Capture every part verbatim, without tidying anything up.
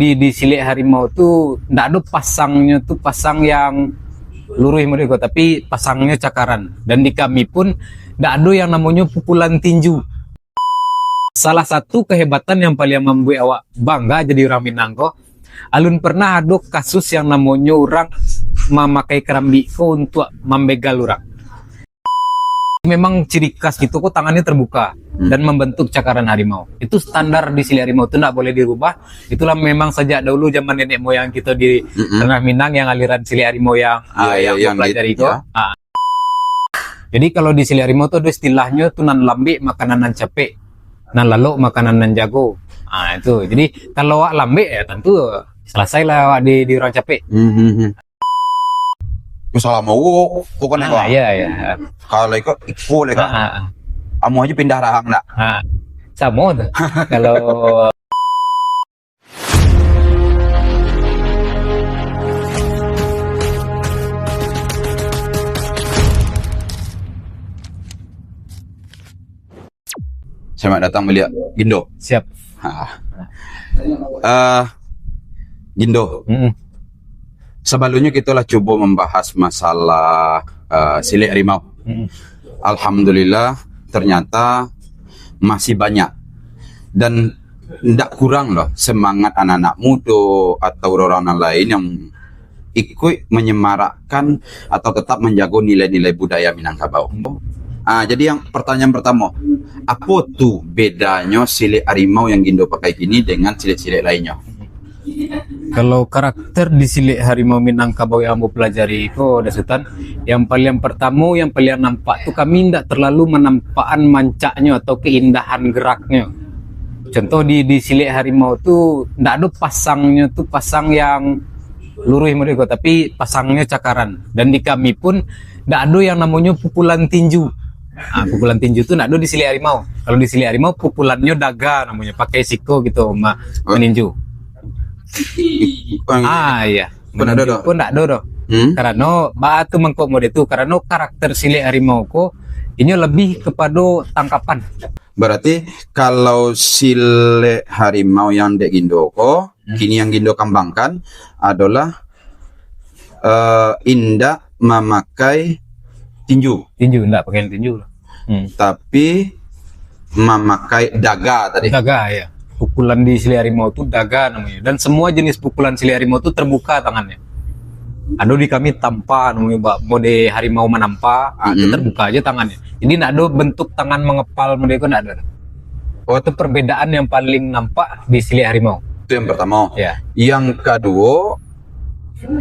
Di, di silek harimau tu, ndak ado pasangnyo tu pasang yang luruih model ko, tapi pasangnyo cakaran. Dan di kami pun, ndak ado yang namonyo pukulan tinju. Salah satu kehebatan yang paling mambuek awak bangga jadi urang Minang ko, alun pernah ado kasus yang namonyo urang mamakai karambik ko untuak mambegal urang. Memang ciri khas kito ko tangannyo terbuka dan membentuk cakaran harimau. Itu standar di silek harimau tu, ndak boleh dirubah. Itulah memang sajak dahulu zaman nenek moyang kito di Tanah Minang yang aliran silek harimau yang, ah, yang, yang mempelajari ko. Ah. Jadi kalau di silek harimau tu ado istilahnyo tu, nan lambek makanan nan capek, nan lalok makanan nan jago. Ah, itu. Jadi kalau awak lambek, ya tantu selesailah awak di, di urang capek. Hmm, hmm, hmm. Masalah mau, pokoknya. Ah, iya, iya. Kalau ikut, ikut lah, Kak. Ah, ah, ah. Amuah aja pindah rahang, nak. Ah, sama tu. Kalau Selamat datang baliak, Gindo. Siap. Ha. Ah, Gindo. Mm-mm. Sabalumnyo kito lah cubo mambahas masalah, ah, silek harimau. Mm-mm. Alhamdulillah, ternyata masih banyak. Dan ndak kurang loh semangat anak-anak mudo atau urang-urang nan lain yang ikuik manyamarakkan atau tetap manjago nilai-nilai budaya Minangkabau. Ah, jadi yang pertanyaan pertamo, apo tu bedanyo silek harimau yang Gindo pakai kini dengan silek-silek lainnyo? Kalau karakter di silek harimau Minangkabau yang ambo pelajari ko, Da Sutan, yang paling pertamo, yang paling nampak tu, kami ndak terlalu manampakan mancaknyo atau keindahan geraknyo. Contoh di, di silek harimau tu, ndak ado pasangnyo tu pasang yang luruih model ko, tapi pasangnyo cakaran. Dan di kami pun ndak ado yang namonyo pukulan tinju. Ah, pukulan tinju tu ndak ado di silek harimau. Kalau di silek harimau, pukulannyo daga namonyo, pakai siko gitu, ma-, maninju. Ah, iya. Pun ndak ado doh. Pun ndak ado doh. Hmm? Karano, baa tu mangko model tu, karano karakter silek harimau ko, inyo lebih kepado tangkapan. Berarti, kalau silek harimau yang dek Gindo ko, hmm, kini yang Gindo kambangkan adolah, eh, indak mamakai tinju. Tinju, indak pakai tinju. Hmm. Tapi mamakai daga tadi. Daga, ya. Pukulan di silek harimau tu daga namonyo. Dan semua jenis pukulan silek harimau tu terbuka tangannyo. Ado di kami tampa namonyo, ba-, model harimau manampa, ah, itu, hmm, terbuka aja tangannyo. Jadi, ndak ado bentuk tangan mengepal model itu, ndak ado. Oh. Itu perbedaan yang paling nampak di silek harimau. Itu yang pertama. Ya. Yang kaduo,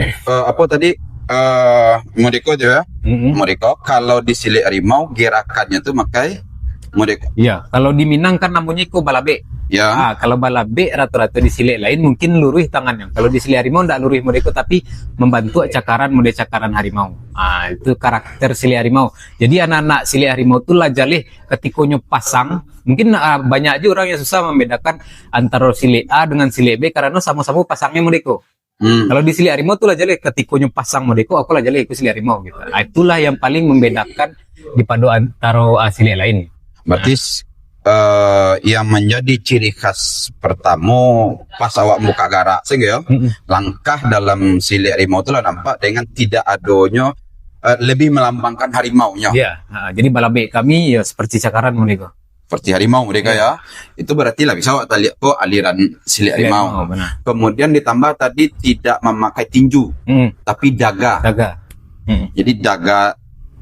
eh, apo tadi, eh, model ko tu ya? Mm-mm. Model ko, kalau di silek harimau, gerakannyo tu makai model ko. Ya, kalau di Minang kan namonyo iko balabek. Ya. Ah, kalau balabek rato-rato di silek lain mungkin luruih tangannyo. Kalau di silek harimau ndak luruih model ko, tapi mambantuak cakaran, model cakaran harimau. Ah, itu karakter silek harimau. Jadi anak-anak silek harimau tu lah jaleh katikonyo pasang. Mungkin, ah, banyak aja urang yang susah mambedakan antaro silek A dengan silek B karano samo-samo pasangnyo model ko. Hmm. Kalau di silek harimau tu lah jaleh, katikonyo pasang model ko, aku lah jaleh, aku silek harimau gitu. Ah, itulah yang paling mambedakan dipado antaro, ah, silek lain. Berarti, s-, eh, yang menjadi ciri khas pertamo pas awak buka garak, sehingga ya, mm-mm, langkah dalam silek harimau tu lah nampak dengan tidak adonyo, eh, lebih melambangkan harimau nyo. Ya, ha, jadi balabek kami ya seperti cakaran model ko. Seperti harimau mereka, ya. Ya. Itu berarti lah bisa awak taliak ko aliran silek harimau. Silek harimau, benar. Kemudian ditambah tadi tidak memakai tinju, hmm, tapi daga. Daga. Hmm. Jadi daga,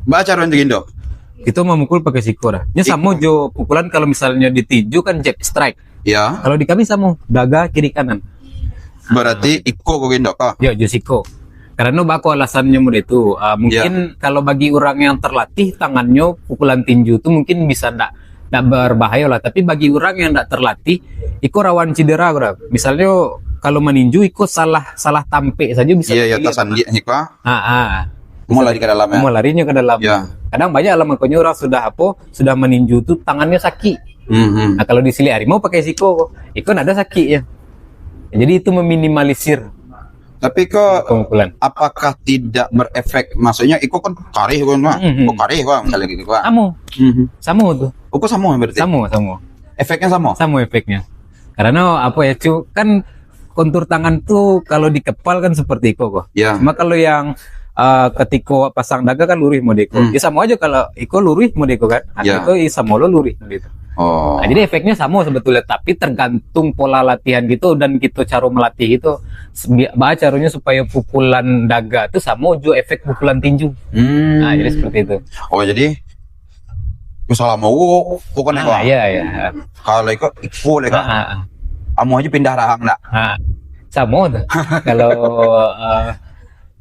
baa caro itu, Gindo? Kito mamukul pakai siko dah. Nyo samo jo pukulan, kalau misalnyo di tinju kan jab strike. Ya. Kalau di kami samo, daga kiri kanan. Berarti iko ko, Gindo, ko? Yo, jo siko. Karano baa ko alasannyo model tu. Ah, mungkin, ya, kalau bagi urang yang terlatih, tangannyo pukulan tinju tu mungkin bisa ndak, ndak berbahayo lah. Tapi bagi urang yang ndak terlatih, iko rawan cedera, bro. Misalnyo kalau maninju, iko salah, salah tampek sajo bisa. Iya, iya, terkilir. Tasandiak siko. Ah, ah. Mau lari ka dalam, ya? Mau larinyo ka dalam. Ya. Kadang banyak lah, makonyo urang sudah apo, sudah maninju tu tangannyo sakik. Hmm, hmm. Nah, kalau di silek harimau pakai siko ko, iko ndak ado sakik ya. Jadi itu meminimalisir. Tapi ko, pemukulan. Apakah tidak berefek? Maksudnya, iko kan karih ko, Pak. Hmm, hmm. Ko karih ko, misalnya gitu, Pak. Samo. Hmm, hmm. Samo tu. Oh, ko samo berarti? Samo, samo. Efeknya samo? Samo efeknya. Karano apo ya, cu-, kan kontur tangan tu kalau di kepal kan seperti iko ko. Ya. Cuma kalau yang, eh, ketika pasang daga kan luruih model iko. Hmm. Ya samo aja kalau iko luruih model iko kan. Atau ya. Iko ya samo lo luruih model itu. Oh. Nah, jadi efeknya sama sebetulnya, tapi tergantung pola latihan gitu dan kita cara melatih itu. Sebi-, ba caranya supaya pukulan daga tu sama jo efek pukulan tinju. Hmm. Nah, jadi seperti itu. Oh, jadi Yo salah mau, pokoknya ah, iya, iya. Kalau ikut, ikut lah. Ah, ah, ah. Amu aja pindah rahang nak. Ah, sama tu. Kalau, eh,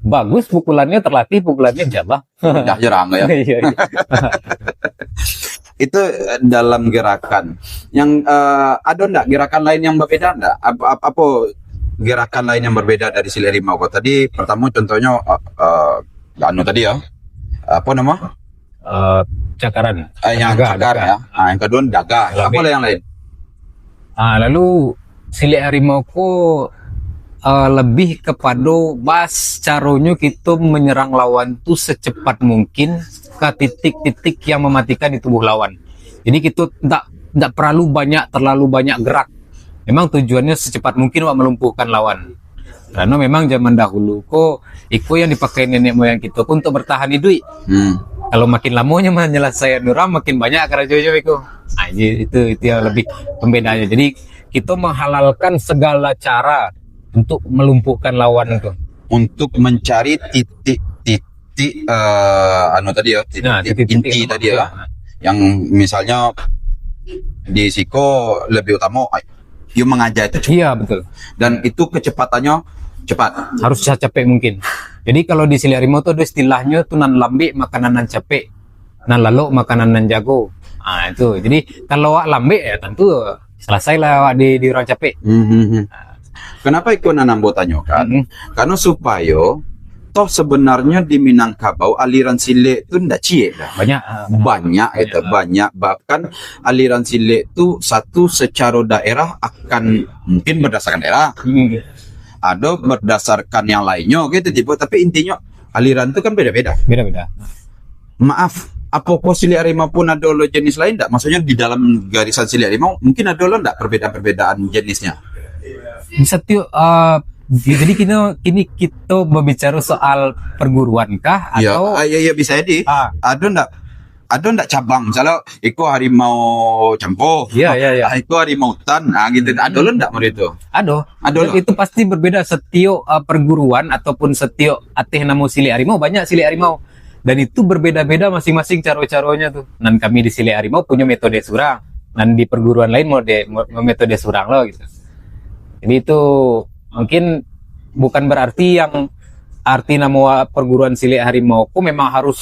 bagus pukulannya, terlatih pukulannya, insyaallah. Pindah je rahang ya. Iya, iya. Itu dalam gerakan. Yang, eh, ada ndak gerakan lain yang berbeda ndak? Apa, apa, apa gerakan lain yang berbeda dari silat harimau ko? Tadi pertama contohnya, eh, eh, anu tadi ya. Apa nama? Eh, cakaran. Ah, yang daga, cakar daga. Ya. Ah, yang kedua daga. Lambek. Apa lah yang lain? Ah, lalu silik harimau ko, eh, lebih kepada bas caronyo kito menyerang lawan tu secepat mungkin ke titik-titik yang mematikan di tubuh lawan. Jadi kito tak, tak perlu banyak, terlalu banyak gerak. Memang tujuannya secepat mungkin awak melumpuhkan lawan. Karena memang zaman dahulu ko, iko yang dipakai nenek moyang kito ko untuk bertahan hiduik. Hmm. Kalau makin lamonyo menyelesaikan orang, makin banyak karajonyo iko. Nah, jadi itu, itu yang lebih pembedanya. Jadi, kito menghalalkan segala cara untuk melumpuhkan lawan tu. Untuk mencari titik-titik, eh, anu tadi ya, titik, nah, titik-titik inti tadi ya. Yang misalnya di siko lebih utama, yo mengaja itu cepat. Iya, betul. Dan itu kecepatannya cepat. Harus sacapek mungkin. Jadi kalau di silik harimau tu ada istilahnyo tu nan lambek makanan nan capek, nan lalok makanan nan jago. Ah, itu. Jadi kalau awak lambek ya tentu selesailah awak di, di orang capek. Hmm, hmm, hmm. Kenapa iko nan ambo tanyokan? Hmm. Karena supayo toh sebenarnya di Minangkabau aliran silik tu ndak ciek dah. Banyak, ah, banyak. Banyak itu, banyak. Bahkan aliran silik tu satu secara daerah akan mungkin berdasarkan daerah. Hmm. Ada berdasarkan yang lainnya gitu tipe, tapi intinya aliran tu kan beda-beda. Beda-beda. Maaf, apakah silik harimau pun ada lo jenis lain ndak? Maksudnya di dalam garisan silik harimau mungkin ada lo ndak perbedaan-perbedaan jenisnya? Bisa tu, eh, jadi kini, kini kita berbicara soal perguruan kah? Ya, atau ah, ya, ya, bisa jadi. Ah. Ada ndak, ada ndak cabang? Misalnya, iko harimau campo. Ya, ya, ya. Ah, iko harimau hutan. Ah, gitu. Hmm. Ada lo ndak model itu? Ada. Ada lo. Itu pasti berbeda setiap, eh, perguruan ataupun setiap ateh namo silik harimau, banyak silik harimau. Dan itu berbeda-beda masing-masing caro-caronyo tu. Nan kami di silik harimau punyo metode surang, nan di perguruan lain mode, mo-, metode surang lo gitu. Jadi itu mungkin bukan berarti yang arti namo perguruan silik harimau ko memang harus,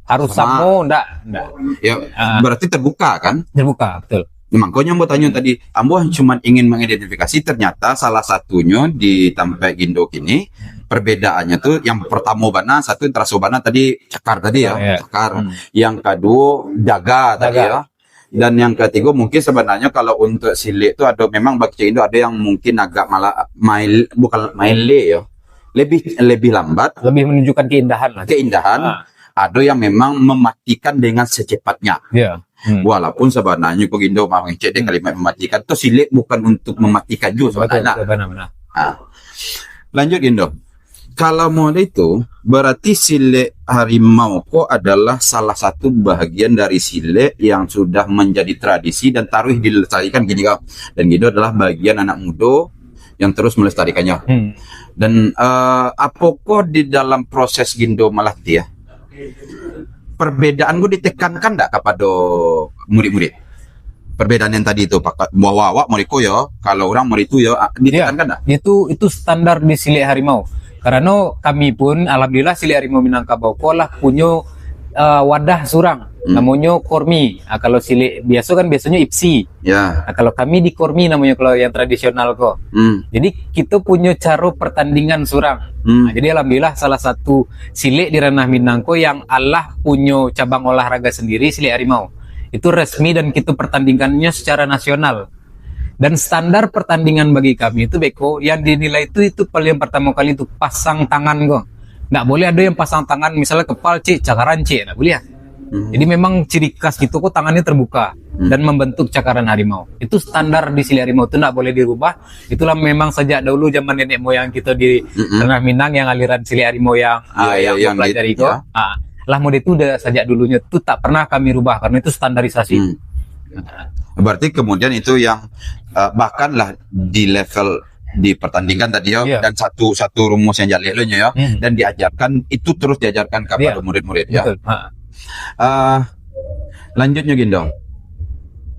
harus samo. Samo, ndak, ndak. Ya, ah, berarti terbuka kan? Terbuka, betul. Mangkonyo ambo tanyo tadi, ambo cuma ingin mengidentifikasi, ternyata salah satunyo di tampek Gindo kini, perbedaannyo tu yang pertamo bana, satu yang teraso bana tadi cakar tadi ya, oh, iya. Cakar. Hmm. Yang kaduo daga tadi. Daga. Ya. Dan yang ketigo mungkin sebenarnya kalau untuk silik tu ada memang bagi Cik Indo ada yang mungkin agak malah mail-, bukan maile ya. Lebih, lebih lambat. Lebih menunjukkan keindahan lah. Keindahan. Ah. Ada yang memang mematikan dengan secepatnya. Ya. Hmm. Walaupun sabananyo ko Gindo mangecek dek kalimat mematikan tu, silik bukan untuk mematikan juo sabananyo. Betul, betul, benar, benar. Ha. Lanjut Gindo. Kalau model itu, berarti silik harimau ko adalah salah satu bahagian dari silik yang sudah menjadi tradisi dan taruih dilestarikan kini ko. Dan Gindo adalah bagian anak mudo yang terus melestarikannya. Hmm. Dan, eh, apakah di dalam proses Gindo malatih, perbedaan ko ditekankan ndak kepada murid-murid? Perbedaan yang tadi tu, pakat, bahwa awak murid ko yo, kalau orang murid tu yo, ah, ditekankan ndak? Ya, itu, itu standar di silik harimau. Karena kami pun, alhamdulillah, silik harimau Minangkabau ko lah punyo, eh, wadah surang, hmm, namonyo kormi. Ah, kalau silik biaso kan biasonyo ipsi. Ya. Nah, kalau kami di kormi namonyo kalau yang tradisional ko. Hmm. Jadi, kito punyo caro pertandingan surang. Hmm. Nah, jadi, alhamdulillah, salah satu silik di ranah Minang ko yang alah punyo cabang olahraga sendiri, silik harimau. Itu resmi dan kito pertandingannyo secara nasional. Dan standar pertandingan bagi kami itu, beko, yang dinilai itu, itu paling pertama kali itu pasang tangan ko. Ndak boleh ada yang pasang tangan, misalnya kepal cik, cakaran cik, ndak boleh. Hmm. Jadi memang ciri khas kito ko tangannya terbuka Hmm. dan membentuk cakaran harimau. Itu standar di silek harimau, itu ndak boleh dirubah. Itulah memang sajak dahulu zaman nenek moyang kito di Hmm. Ranah Minang yang aliran silek harimau yang Ah, yang, yang yang pelajari di-, ko. Ya. Ah, lah model itu udah sajak dulunya tu tak pernah kami rubah karena itu standarisasi. Hmm. Berarti kemudian itu yang, eh, bahkan lah di level dipertandingkan tadi yo, Ya. dan satu, satu rumus yang jaleh lo nyo yo, Hmm. dan diajarkan, itu terus diajarkan kepada Ya. murid-murid yo. Betul. Ha. Ah, lanjutnyo Gindo.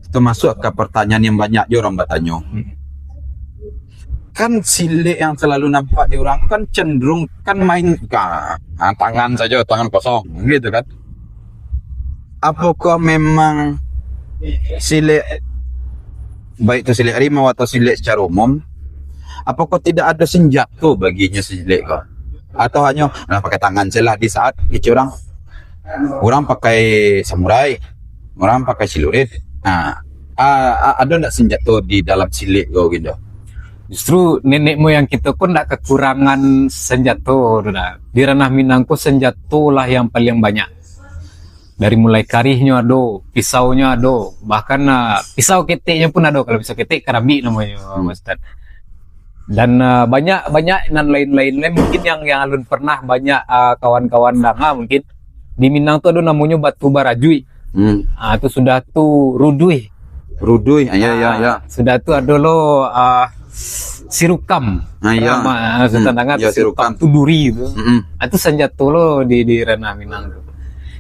Termasuk ke pertanyaan yang banyak jo orang batanyo. Hmm. Kan silek yang selalu nampak di orang kan cenderung kan main ka-, ah, tangan saja, tangan kosong, gitu kan. Apakah memang silek, baik itu silek harimau atau silek secara umum, apakah tidak ada senjato baginya silek ko? Atau hanya, nah, pakai tangan saja lah di saat kecil orang, orang pakai samurai, orang pakai celurit. Nah, a-, a-, ada ndak senjato di dalam silek ko, Gindo? Justru nenek moyang kito ko ndak kekurangan senjato tu dah. Di ranah Minang ko senjato lah yang paling banyak. Dari mulai karihnyo ado, pisaunyo ado, bahkan, ah, pisau keteknyo pun ado. Kalau pisau ketek, karambik namonyo, Hmm. Mas Tan. Dan, ah, banyak, banyak nan lain-lain lai. Mungkin yang, yang alun pernah banyak, ah, kawan-kawan danga mungkin. Di Minang tu ado namonyo batu barajuik. Hmm. Ah, tu sudah tu ruduih. Ruduih, ah, ya, ya, Ah, ya. sudah tu ado lo, ah, sirukam. Ah, ya. Pernah, ah, Sultan Hmm. danga Ya, tu sirukam sirukam. tu duri tu. Mm-mm. Ah, tu sanjato lo di, di ranah Minang tu.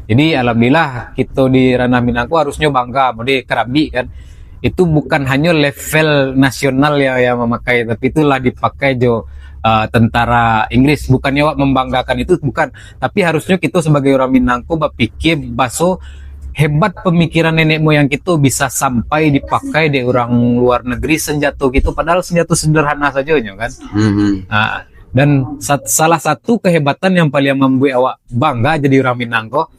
Jadi, alhamdulillah, kito di ranah Minang ko harusnyo bangga, mode karambik kan. Itu bukan hanyo level nasional yang, yang mamakai, tapi itulah dipakai jo, ah, tentara Inggris. Bukannyo awak mambanggakan itu, bukan. Tapi harusnyo kito sabagai urang Minang ko bapikir baso hebat pamikiran nenek moyang kito bisa sampai dipakai dek urang luar negeri sanjato kito, padahal sanjato sederhana sajo nyo kan. Mhm. Ah, dan sat-, salah satu kehebatan yang paling mambuek awak bangga jadi urang Minang ko,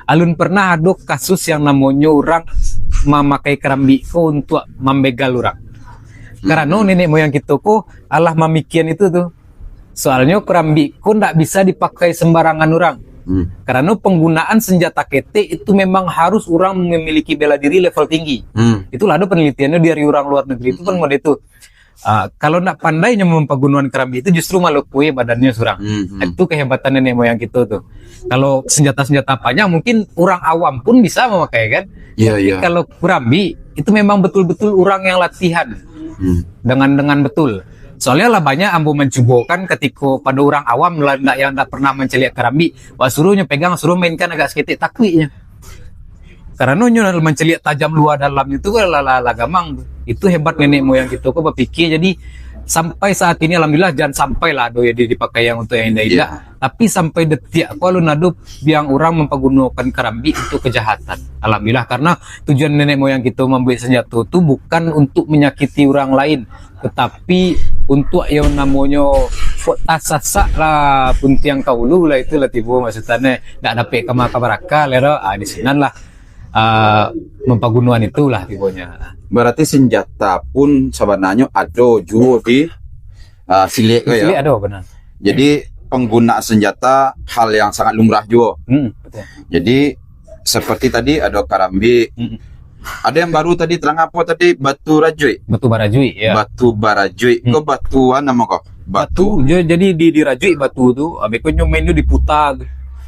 alun pernah ado kasus yang namonyo urang mamakai karambik ko untuak mambegal urang. Hmm. Karano nenek moyang kito ko alah mamikian itu tu. Soalnyo karambik ko ndak bisa dipakai sembarangan urang. Hmm. Karano panggunaan sanjata ketek itu memang harus urang mamiliki bela diri level tinggi. Hmm. Itulah ado panalitiannyo dari urang luar negeri itu kan Hmm. model itu. Ah, kalau ndak pandai nyo mampagunoan karambik itu justru malukui badannyo surang. Hmm, hmm. Itu kehebatan nenek moyang kito tu. Kalau sanjata-sanjata panjang mungkin urang awam pun bisa mamakai kan. Iya, Tapi iya. kalau karambik itu memang betul-betul urang yang latihan Hmm. dengan, dengan betul. Soalnyo lah banyak ambo mancubo kan katiko pado urang awam lah ndak, yang ndak pernah mancaliak karambik, wak suruhnyo pegang, suruh mainkan agak saketek, takuiknyo. Karano nyo mancaliak tajam lua dalam itu lah, lah, lah gamang tu. Itu hebat nenek moyang kito ko bapikir. Jadi sampai saat ini alhamdulillah jan sampai lah ado yang di-, dipakai yang untuk yang indak-indak. Iya. Tapi sampai detik ko alun ado yang urang mampagunokan karambik untuk kejahatan. Alhamdulillah, karena tujuan nenek moyang kito mambuek sanjato tu bukan untuk manyakiti urang lain, tetapi untuk yang namonyo kok tasasak lah puntiang ka ulu lah, itulah tibo maksudnyo, ndak dapek kama ka barakal ya doh. Ah, di sinan lah, ah, mampagunoan itulah tibonyo. Berarti senjata pun sabananyo ado juo di, ah, silek ko ya? Silek ado, benar. Jadi penggunaan senjata hal yang sangat lumrah juo. Hmm, betul. Jadi seperti tadi ado karambik. Hmm. Ada yang baru tadi, terang apa tadi? Batu rajuik? Batu barajuik, ya. Batu barajuik. Hmm. Ko batuan nama ko? Batu. Batu, ja-, jadi di, dirajuik batu tu, habis ko nyo main tu diputa tu.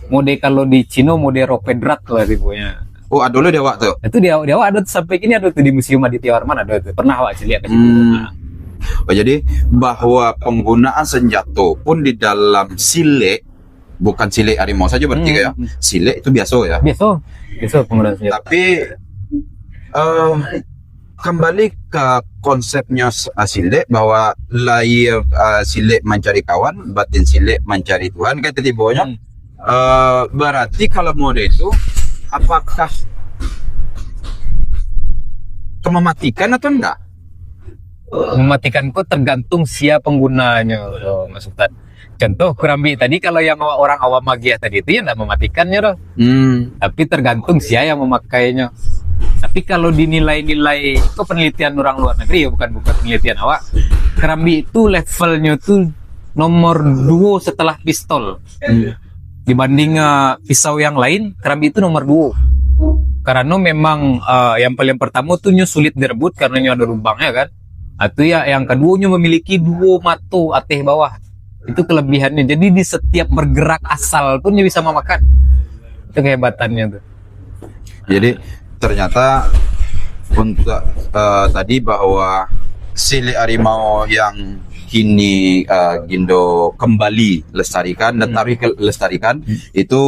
Mode kalau di Cino, mode roh kuadrat lah tipenya. Oh, ado lo di awak tu? Itu di awak, di awak ado tu, sampai kini ado tu di Museum Aditya Warman ado tu. Pernah awak caliak ke situ. Hmm. Nah. Oh, jadi bahwa penggunaan senjato pun di dalam silek, bukan silek harimau saja berarti Hmm. ya? Silek itu biasa ya? Biasa. Biasa penggunaan senjato. Tapi, eh, kembali ke konsepnya s-, ah, silek, bahwa lahir, ah, silek mencari kawan, batin silek mencari Tuhan, kan tibonyo. Hmm. Eh, berarti kalau mode itu, apakah mematikan atau enggak? Mematikan ko tergantung sia penggunanyo, Mas Sultan. Contoh, karambik tadi, kalau yang orang awam agiah tadi tu, ya ndak mematikannyo doh. Hmm. Tapi tergantung sia yang memakainya. Tapi kalau dinilai-nilai, itu penelitian orang luar negeri ya, bukan, bukan penelitian awak. Karambik itu levelnya tu nomor duo setelah pistol. Hmm. Dibanding, eh, pisau yang lain, karambik itu nomor duo. Karano memang, eh, yang paling pertamo tu nyo sulit direbut karano nyo ado lubangnyo kan. Ah, tu ya, yang kaduo nyo memiliki duo mato ateh bawah. Itu kelebihannyo. Jadi di setiap bergerak asal pun nyo bisa mamakan. Itu kehebatannyo tu. Jadi ternyata untuk, eh, tadi bahwa silek harimau yang kini, eh, Gindo kembali lestarikan dan Hmm. taruih ke lestarikan Hmm. itu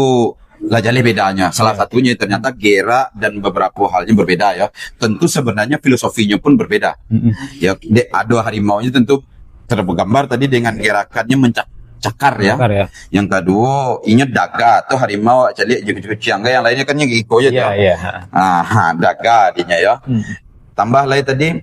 lah jaleh bedanya. Salah Ya. satunya ternyata gerak dan beberapa halnya berbeda ya. Tentu sebenarnya filosofinya pun berbeda. Mm-mm. Ya, dek ado harimaunya tentu tergambar tadi dengan gerakannya mencakar ya. Cakar ya. Yang kaduo, inyo daga atau harimau caliak jo kuciang. Yang lainnya kan yang iko je Ya, tu. Ya. Ah, ha, daga adinyo ya. Hmm. Tambah lai tadi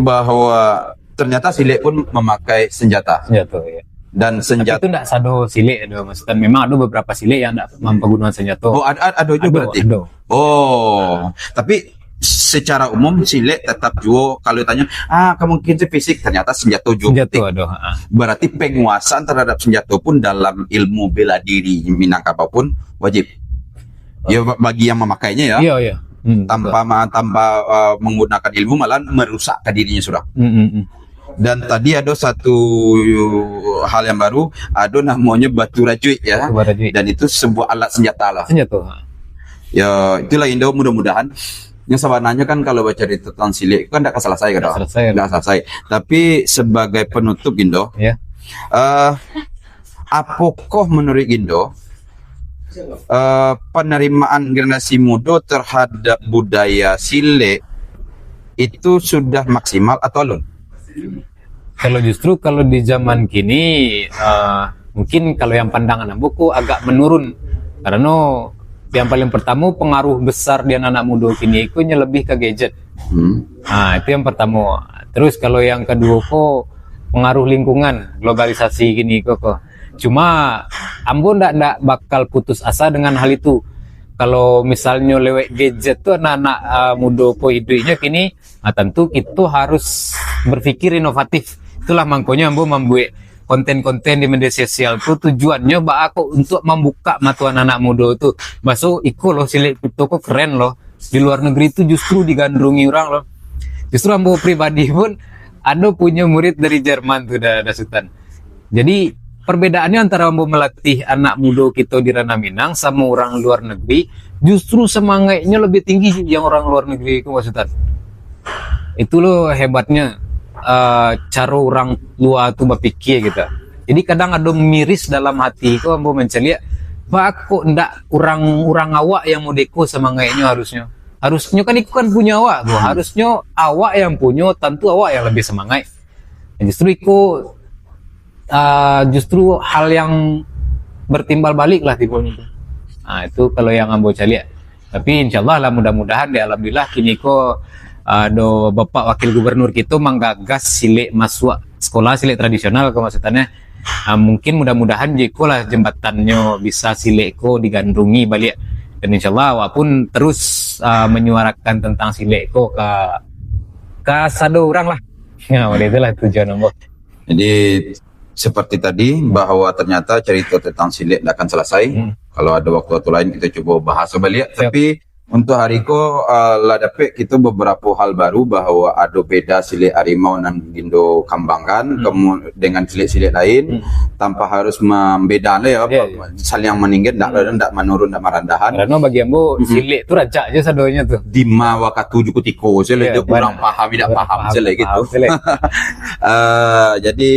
bahwa ternyata silek pun memakai senjata. Senjato ya. Dan Tapi senjata itu ndak sado silek ado, maksudnya memang ada beberapa silek yang ndak mampagunoan senjato. Oh, ada ada juga Ado, berarti. Ado. Oh, tapi secara umum silek tetap juo kalau ditanya, ah, kemungkinan fisik, ternyata senjata juo. Senjato ado. Ha. Berarti penguasaan terhadap senjata pun dalam ilmu bela diri Minangkabau pun wajib. Ya, ba- bagi yang memakainya ya. Iya, iya. Hmm, Tanpa ma- tanpa uh, menggunakan ilmu malah merusakkan dirinya sudah. betul. Hmm, hmm, hmm. Dan tadi ada satu hal yang baru, ada namanya batu rajuik ya. Batu rajuik. Dan itu sebuah alat senjata lah. Senjato. Ha. Ya, itulah Indo, mudah-mudahan. Yang sebenarnya kan kalau baca di tentang silek kan tidak selesai kan? Ndak selesai, kan? Tidak selesai. Tapi sebagai penutup Indo, Ya. eh apakah menurut Indo eh, penerimaan generasi muda terhadap budaya silek itu sudah maksimal atau alun? Kalau justru kalau di zaman kini, eh, mungkin kalau yang pandangan ambo ko agak menurun. Karena yang paling pertama pengaruh besar di anak-anak muda kini ko nyo lebih ke gadget. Hmm. Ha, itu yang pertama. Terus kalau yang kedua ko pengaruh lingkungan, globalisasi kini ko ko. Cuma ambo ndak ndak bakal putus asa dengan hal itu. Kalau misalnyo lewat gadget tu anak-anak uh, muda ko hiduiknyo kini, nah, tentu kito harus berpikir inovatif. Itulah mangkonyo ambo mambuek konten-konten di media sosial tu tujuannyo baa kok untuk mambuka mato anak-anak muda tu. Baso iko loh silek kito ko keren loh. Di luar negeri tu justru digandrungi orang loh. Justru ambo pribadi pun ado punyo murid dari Jerman tu dah, dah Sutan. Jadi perbedaannya antara ambo melatih anak muda kito di Ranah Minang sama orang luar negeri, justru semangatnya lebih tinggi yang orang luar negeri itu, Mas Sutan. Itu loh hebatnya eh, cara orang luar tu berpikir gitu. Jadi kadang ada miris dalam hati ko ambo mencaliak, baa kok ndak orang orang awak yang modeko semangatnya harusnya. Harusnya kan itu kan punya awak tu. Harusnya awak yang punya, tentu awak yang lebih semangat. Justru iko uh, justru hal yang bertimbal balik lah timbulnya tu. Nah, itu kalau yang ambo caliak. Tapi insyaallah lah mudah-mudahan di alhamdulillah kini ko uh, do Bapak Wakil Gubernur kito manggagas silek masuk sekolah silek tradisional ko maksudnya. Uh, mungkin mudah-mudahan jiko lah jembatannyo bisa silek ko digandungi balik dan insyaallah awak pun terus uh, menyuarakan tentang silek ko ka ka sado orang lah. Ya, model itulah tujuan ambo. Jadi seperti tadi bahwa ternyata cerita tentang silek tidak akan selesai. Hmm. Kalau ada waktu-waktu lain kita cuba bahas balik. Siap. Tapi untuk hari ko uh, lah dapat kita beberapa hal baru bahwa ada beda silek harimau nan Gindo kambangkan hmm. kemu- dengan silek-silek lain hmm. tanpa harus membeda lah ya, yeah, yeah. Saling meninggi, tidak hmm. Tidak menurun, tidak merendahan. Karena bagi ambo hmm. Silek tu rancak je sadonyo tu. Di ma wakatu juku tiko, silek yeah, kurang paham, tidak paham, paham silek gitu. Uh, jadi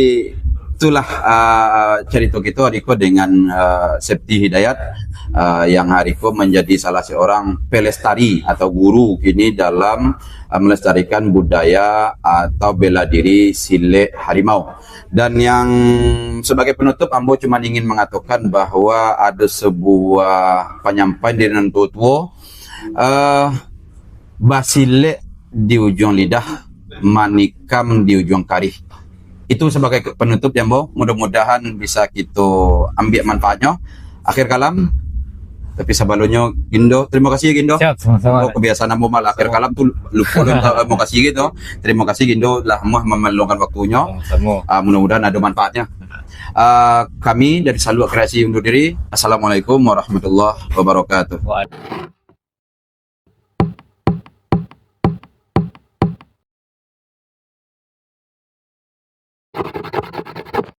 itulah uh, cerita kita hari ko dengan uh, Septi Hidayat uh, yang hari ko menjadi salah seorang pelestari atau guru kini dalam uh, melestarikan budaya atau bela diri silek harimau. Dan yang sebagai penutup, ambo cuma ingin mengatakan bahwa ada sebuah penyampaian di nan tua-tua, uh, basilek di ujung lidah, manikam di ujung karih. Itu sebagai penutup ya, Ambo. Mudah-mudahan bisa kita ambil manfaatnya. Akhir kalam, tapi sabalumnyo Gindo, terima kasih Gindo. Siap, sama-sama. Oh, kebiasaan ambo malah akhir kalam tu lupa kan terima kasih gitu. Terima kasih Gindo lah mau meluangkan waktunya. Sama-sama. Uh, mudah-mudahan ada manfaatnya. Uh, kami dari Saluak Kreasi undur diri. Assalamualaikum warahmatullahi wabarakatuh.